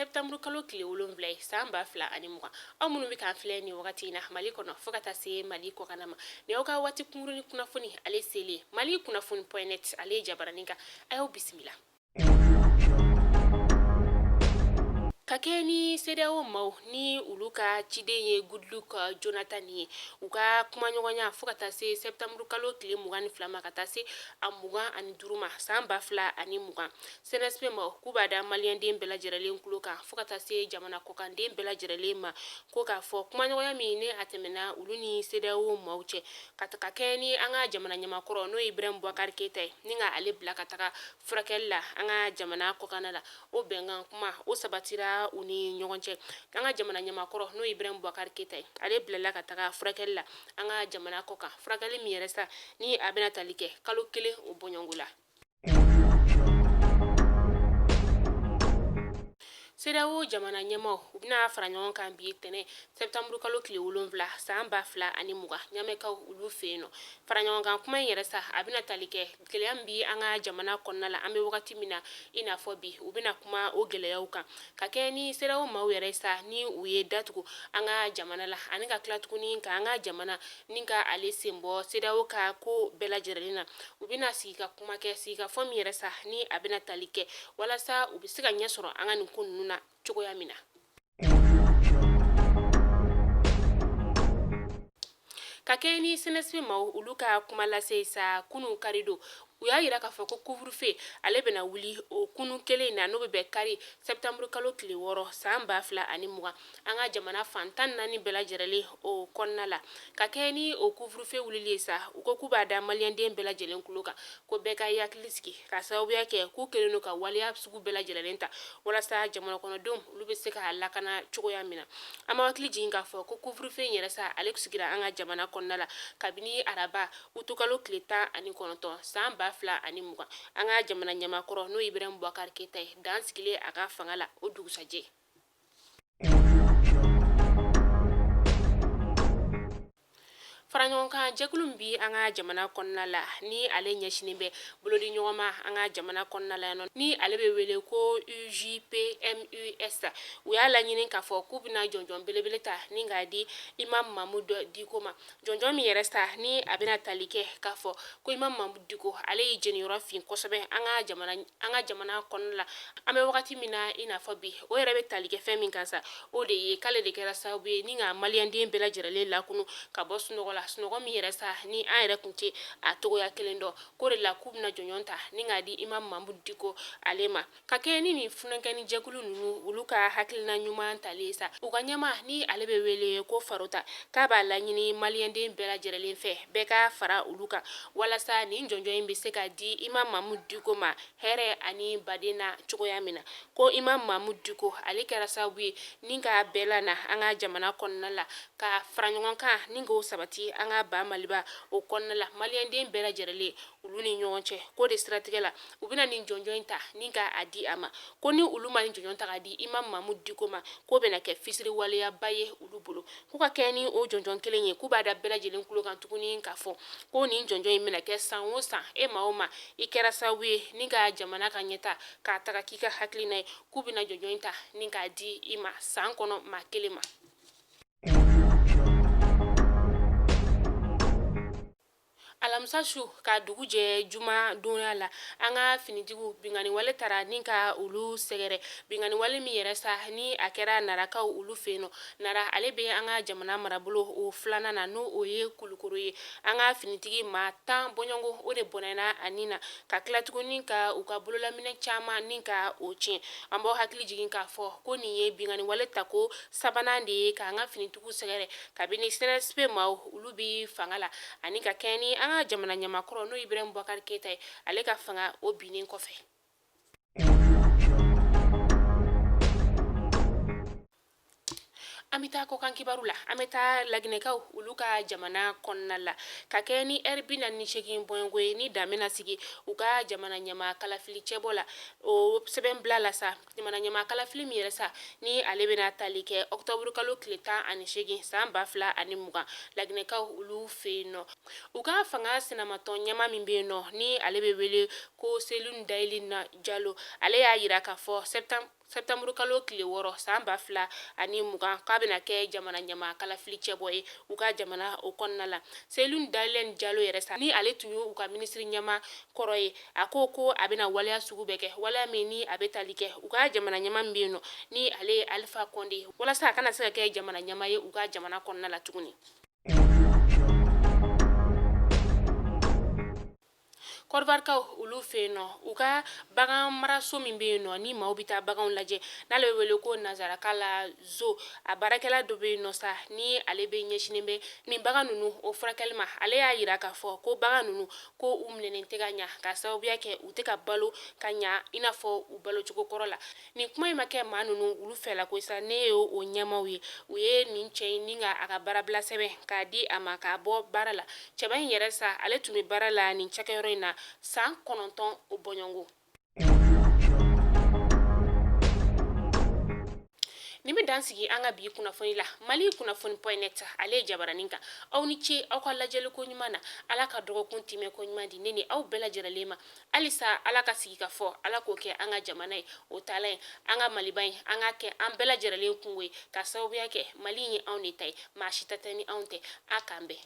septembre kalo tile 7 ye san 2020. Aw minnu bɛ k'an filɛ nin wagati in na Mali kɔnɔ fo ka taa se Mali kɔkanna ma, nin y'aw ka waati kunkuruni kunnafoni ale selen Mali kunnafoni point net ale ye jabaranin kan. A y'aw bisimila. Ka kɛ ni CEDEAO maaw ni olu ka ciden ye Goodluck Jonathan ye, u ka kumaɲɔgɔnya fo ka taa se septembre kalo tile 22 ma ka taa se a 25 ma san 2020. CNSP maaw k'u b'a da maliyɛnden bɛɛ lajɛrɛlen tulo kan fo ka taa se jamana kɔkanden bɛɛ lajɛrɛlen ma, ko k'a fɔ kumaɲɔgɔnya min ni a tɛmɛna olu ni CEDEAO maaw cɛ ka kɛ ni an ka jamana ɲɛmaakɔrɔ n'o ye Ibrahim Boubacar Keita ye, ni ka ale bila ka taga furakɛli la an ka jamana kɔkanna la, o bɛnkan kuma o sabatira u ni ɲɔgɔn cɛ. An ka jamana ɲɛmaakɔrɔ n'o ye Ibrahim Boubacar Keita ye, ale bilala ka taga furakɛli la an ka jamana kɔkan, furakɛli min yɛrɛ sa ni a bɛna tali kɛ kalo kelen o bɔɲɔgɔnko la. CEDEAO jamana ɲɛmaaw u bɛna fara ɲɔgɔn kan bi tɛnɛ septembre kalo tile 7 san 2020 Ɲamɛkaw olu fɛ yen nɔ. Fara ɲɔgɔn kan kuma in yɛrɛ sa a bɛna tali kɛ gɛlɛya min bɛ an ka jamana kɔnɔna la an bɛ wagati min na i n'a fɔ bi, u bɛna kuma o gɛlɛyaw kan ka kɛ ni CEDEAO maaw yɛrɛ sa ni u ye datugu an ka jamana la, ani ka tila tuguni ka an ka jamana ni ka ale sen bɔ CEDEAO ka ko bɛɛ lajɛrɛlen na. U bɛna sigi ka kuma kɛ, sigikafɔ min yɛrɛ sa ni a bɛna tali kɛ walasa u bɛ se ka ɲɛ sɔrɔ an ka nin ko ninnu na cogoya min na. Ka kɛ ni CNSP maaw olu ka kuma lase sa kunun karidon, u y'a yira k'a fɔ ko couvre-feu ale bɛna wuli o kunun kelen in na, n'o bɛ bɛn kari septembre kalo tile 6 san 2020 an ka jamana fan 14 bɛɛ lajɛrɛlen o kɔnɔna la. Ka kɛ ni o couvre-feu wulili ye sa, u ko k'u b'a da maliyɛnden bɛɛ lajɛlen tulo kan ko bɛɛ ka hakili sigi, ka sababuya kɛ k'u kɛlen don ka waleya sugu bɛɛ lajɛrɛlen ta walasa jamana kɔnɔdenw olu bɛ se ka lakana cogoya min na. An b'a hakili jigin k'a fɔ ko couvre-feu in yɛrɛ sa ale sigira an ka jamana kɔnɔna la kabini araba utukalo tile 19 san 2020, an ka jamana ɲɛmaakɔrɔ n'o ye Ibrahim Boubacar Keita ye dan sigilen a ka fanga la o dugusajɛ. Faraɲɔgɔnkan jɛkulu min bi an ka jamana kɔnɔna la ni ale ɲɛsinnen bɛ bolodi ɲɔgɔn ma an ka jamana kɔnɔna la yan, ni ale bɛ wele ko UJPMUS, u y'a laɲini k'a fɔ k'u bɛna jɔnjɔn belebele ta ni k'a di Imam Mahmoud Dicko ma. Jɔnjɔn min yɛrɛ sa ni a bɛna tali kɛ k'a fɔ ko Imam Mahmoud Dicko ale ye jeniyɔrɔ fin kosɛbɛ an ka jamana kɔnɔna la an bɛ wagati min na i n'a fɔ bi. O yɛrɛ bɛ tali kɛ fɛn min kan sa, o de ye k'ale de kɛra sababu ye ni ka maliyɛnden bɛɛ lajɛrɛlen lakunu ka bɔ sunɔgɔ la, sunɔgɔ min yɛrɛ sa ni an yɛrɛ tun tɛ a togoya kelen dɔn. K'o de la k'u bɛna jɔnjɔn ta ni k'a di Imam Mahmoud Dicko ale ma. Ka kɛ ni nin funankɛni jɛkulu ninnu olu ka hakilina ɲuman talen sa, u ka ɲɛmaa ni ale bɛ wele ko Farota, k'a b'a laɲini maliyɛnden bɛɛ lajɛrɛlen fɛ bɛɛ ka fara olu kan walasa nin jɔnjɔn in bɛ se ka di Imam Mahmoud Dicko ma hɛrɛ ani baden na cogoya min na. Ko Imam Mahmoud Dicko ale kɛra sababu ye ni ka bɛɛ lana an ka jamana kɔnɔna la, ka fara ɲɔgɔn kan ni k'o sabati an ka ba Maliba o kɔnɔna la maliyɛnden bɛɛ lajɛrɛlen olu ni ɲɔgɔn cɛ. K'o de siratigɛ la u bɛna nin jɔnjɔn in ta ni ka a di a ma. Ko ni olu ma nin jɔnjɔn ta k'a di Imam Mahmoud Dicko ma, k'o bɛna kɛ fisiriwaleyaba ye olu bolo. K'u ka kɛ ni o jɔnjɔn kelen ye, k'u b'a da bɛɛ lajɛlen tulo kan tuguni k'a fɔ ko nin jɔnjɔn in bɛna kɛ san o san, e maa o maa i kɛra sababu ye ni ka jamana ka ɲɛta k'a ta ka k'i ka hakilina ye, k'u bɛna jɔnjɔn in ta ni k'a di i ma san kɔnɔ maa kelen ma. Alamisa su ka dugu jɛ juma donya la, an ka finitigiw binkanni wale taara ni ka olu sɛgɛrɛ. Binkanni wale min yɛrɛ sa ni a kɛra Narakaw olu fɛ yen nɔ. Nara ale bɛ an ka jamana marabolo o filanan na, n'o o ye Kulukoro ye. An ka finitigi maa 10 bɔɲɔgɔnko o de bɔnɛna a ni na, ka tila tuguni ka u ka bololaminɛ caman ni ka o tiɲɛ. An b'aw hakili jigin k'a fɔ ko nin ye binkanni wale tako sabanan de ye k'an ka finitigiw sɛgɛrɛ kabini CNSP maaw olu bɛ fanga la, ani ka kɛɲɛ ni an ka jamana ɲɛmaakɔrɔ n'o ye Ibrahim Boubacar Keita ye, ale ka fanga o binnen kɔfɛ. An bɛ taa kɔkan kibaru la. An bɛ taa Laginɛkaw olu ka jamana kɔnɔna la ka kɛ ni ɛri 48 bɔɲɔgɔnko ye ni dan bɛna sigi u ka jamana ɲɛmaa kalafili cɛbɔ la. O sɛbɛn bila la sa, jamana ɲɛmaa kalafili min yɛrɛ sa ni ale bɛna tali kɛ ɔkutɔburu kalo tile 18 san 2020 Laginɛkaw olu fɛ yen nɔ. U ka fanga sinamatɔn ɲɛmaa min bɛ yen nɔ ni ale bɛ wele ko Selun Dayilina Jalo, ale y'a yira k'a fɔ Sɛtanburukalo tile 6 san 2020, k'a bɛna kɛ jamana ɲɛmaa kalafili cɛbɔ ye u ka jamana o kɔnɔna la. Selu Dalein Jalo yɛrɛ sa, ni ale tun ye u ka minisiri ɲɛmaa kɔrɔ ye, a ko ko a bɛna waleya sugu bɛɛ kɛ, waleya min ni a bɛ tali kɛ u ka jamana ɲɛmaa min bɛ yen nɔ, ni ale ye Alifa Kɔnde, walasa a kana se ka kɛ jamana ɲɛmaa ye u ka jamana kɔnɔna la tuguni. Kɔdiwarikaw olu fɛ yen nɔ, u ka bagan maraso min bɛ yen nɔ, ni maaw bɛ taa baganw lajɛ, n'ale bɛ wele ko nansarakan la zoo, a baarakɛla dɔ bɛ yen nɔ sa, ni ale bɛ ɲɛsinnen bɛ nin bagan ninnu o furakɛli ma. Ale y'a jira k'a fɔ ko bagan ninnu ko u minɛnen tɛ ka ɲa, ka sababuya kɛ u tɛ ka balo ka ɲa i n'a fɔ u balocogo kɔrɔ la. Nin kuma in ma kɛ maa ninnu olu fɛla ko sa, ne ye o ɲɛmaaw ye, u ye nin cɛ in ni ka a ka baarabila sɛbɛn k'a di a ma k'a bɔ baara la. Cɛba in yɛrɛ sa, ale tun bɛ baara la nin cakɛyɔrɔ in na san 9 o bɔɲɔgɔnko. Nin bɛ dan sigi an ka bi kunnafoni la Mali kunnafoni point net ale ye jabaranin kan. Aw ni ce aw ka lajɛliko ɲuman na. Ala ka dɔgɔkun timɛ ko ɲuman di ne ni aw bɛɛ lajɛlen ma. Halisa Ala ka sigi ka fɔ, Ala k'o kɛ an ka jamana ye, o taala ye an ka Maliba ye, an k'a kɛ an bɛɛ lajɛlen kungo ye, ka sababuya kɛ Mali ye anw de ta ye, maa si ta tɛ ni anw tɛ. A k'an bɛn.